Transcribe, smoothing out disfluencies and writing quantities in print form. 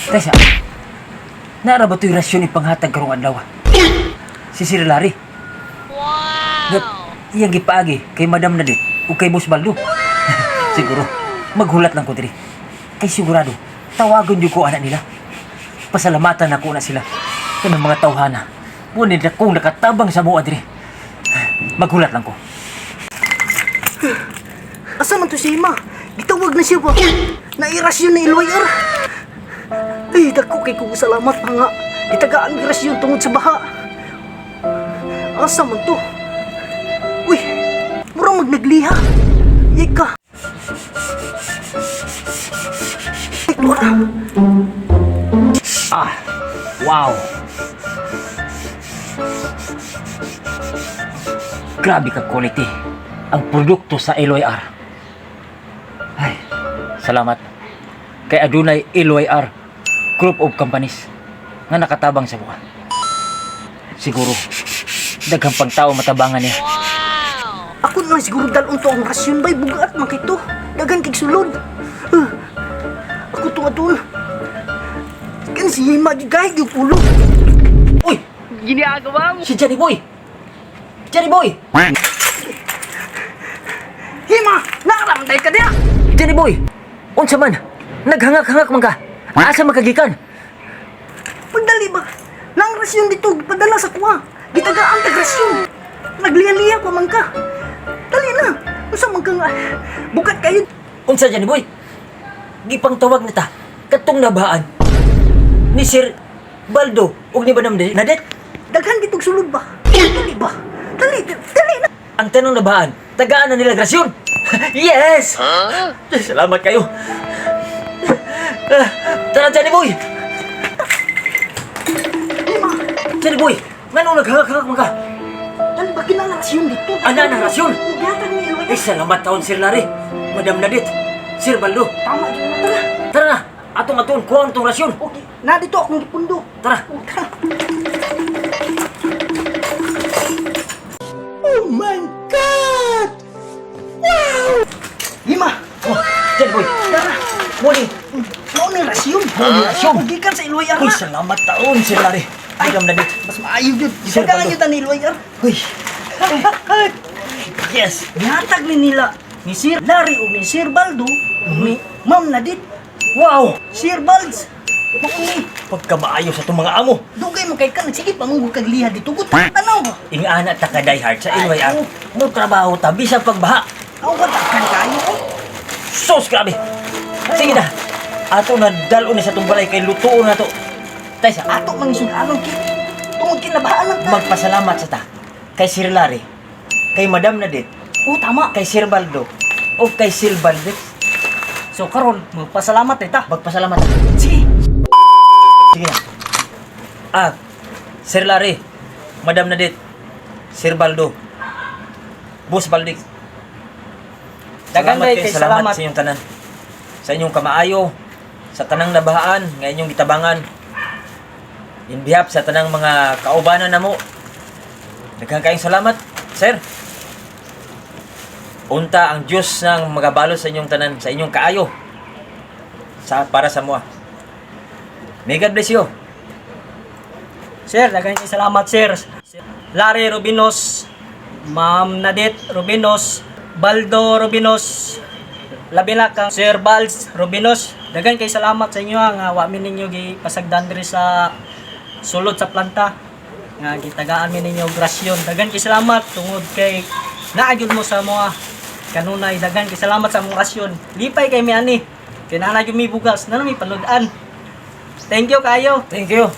Tesa, naara ba to'y rasyon ipanghatag karong adlaw? Si Sir Larry. Wow! Iyang gipaagi kay Madam Nadit o kay Boss Baldo. Siguro, maghulat lang ko diri. Kay sigurado, tawagon jud ko anak nila. Pasalamatan ako na sila. Kanang mga tawhana. Ngunit akong nakatabang sa mua diri. Maghulat lang ko. Asa man to si Ima? Gitawag na siya ba? Nairasyon na ilwayar. Ay, dako kay kong salamat pa nga. Gitagaan ang rasyon tungod sa baha. Asa man to? Uy, mura magnagliha. Yay ka. Ay, tuwa. Ah, wow. Grabe ka quality ang produkto sa LYR. Ay, salamat. Kay adunay LYR Group of Companies nga nakatabang sa buwan. Siguro, daghang pang tao matabangan niya. Ako na lang siguro dalon to ang rasyon bay bugat man kay to. Dagan kay sulod. Ako to aton. Kan si Ima gigay gyud ulo. Uy! Ginagawa mo. Si Johnny Boy! Johnny Boy! Hima, nakaramday ka diya. Johnny Boy! Unsa man? Naghangak-hangak man ka. Asa man kagikan? Pagdali ba? Nang rasyon dito, padala sa kuha. Gitagaan tag rasyon. Nagliya-liya pa man ka. Dali na. Unsa man ka nga? Bugat kayo. Unsa Johnny Boy? Gipangtawag na ta katong nabaan ni Sir Baldo ug ni Madam Nadet. Daghan gitog sulod ba? Dali ba? Dali, dali na. Ang tanong nabaan, tagaan na nila grasyon. Yes! Salamat kayo. Ah, tara Johnny Boy. Hima, Johnny Boy, nganong naghangak-hangak man ka? dali ba kinang rasyon dito? Ana ang rasyon? Gihatag ni Iloy. Ay, salamat taon Sir Larry, Madam Nadet, Sir Baldo. Tama gyud na tara. Tara na, atong aton kuha ang tong rasyon. Okay, na dito akong gipundo. Tara. Oh, tara. Oh my God! Wow! Hima, Oh, Johnny Boy, tara. muni. Mao ni rasyon. Mao ni rasyon. Ug gikan sa Iloy Uy, Arna. salamat taon Sir Larry. Madam Nadet. Mas maayo gyud. Sir Gitagaan Baldo. gyud ta ni Iloy Arna. Uy. Yes. Gihatag ni nila ni Sir Larry ug ni Sir Baldo ug ni Ma'am Nadit. Wow! Sir Balds. Mao ni Pagkamaayo sa itong mga amo. dugay mo kay ka nagsige pa mong kag liha dito gud. Tanaw ba? Ingana ta ka die hard sa Ay, LYR. oo. Mo trabaho ta bisan pagbaha. Ako ka daghan kayo oy. Sus, grabe. Sige na. Ato na dalo ni sa itong balay kay lutuon na to. Tay sa Ato man sud-anon ki. Tungod kinabahaan lang ta. Magpasalamat sa ta kay Sir Larry, kay Madam Nadit, Oh, tama. kay Sir Baldo, o kay Sir Baldex. So karon magpasalamat ta. Magpasalamat ta. Sige. Sige na. Ah, Sir Larry, Madam Nadit, Sir Baldo, Boss Baldex. Daghan Salamat day kayo, kay salamat salamat. sa inyong tanan. Sa inyong kamaayo, sa tanang nabahaan, nga inyong gitabangan. In behalf sa tanang mga kaubanan namo. Daghang kayong salamat, sir. Unta ang Diyos ng magabalo sa inyong tanan, sa inyong kaayo. Sa para sa mua. May God bless you. Sir, daghan kay salamat, sir. Sir Larry Rubinos, Ma'am Nadette Rubinos, Baldo Rubinos, labi na kang Sir Balds Rubinos. Daghan kay salamat sa inyo ha, nga wa mi ninyo gipasagdan diri sa sulod sa planta nga gitagaan mi ninyo og rasyon. Daghan kay salamat tungod kay naa gyud mo sa mga kanunay. Daghan kay salamat sa among rasyon. Lipay kay mi ani. Kay naa na gyud mi bugas, naa na mi panud-an. Thank you kayo. Thank you.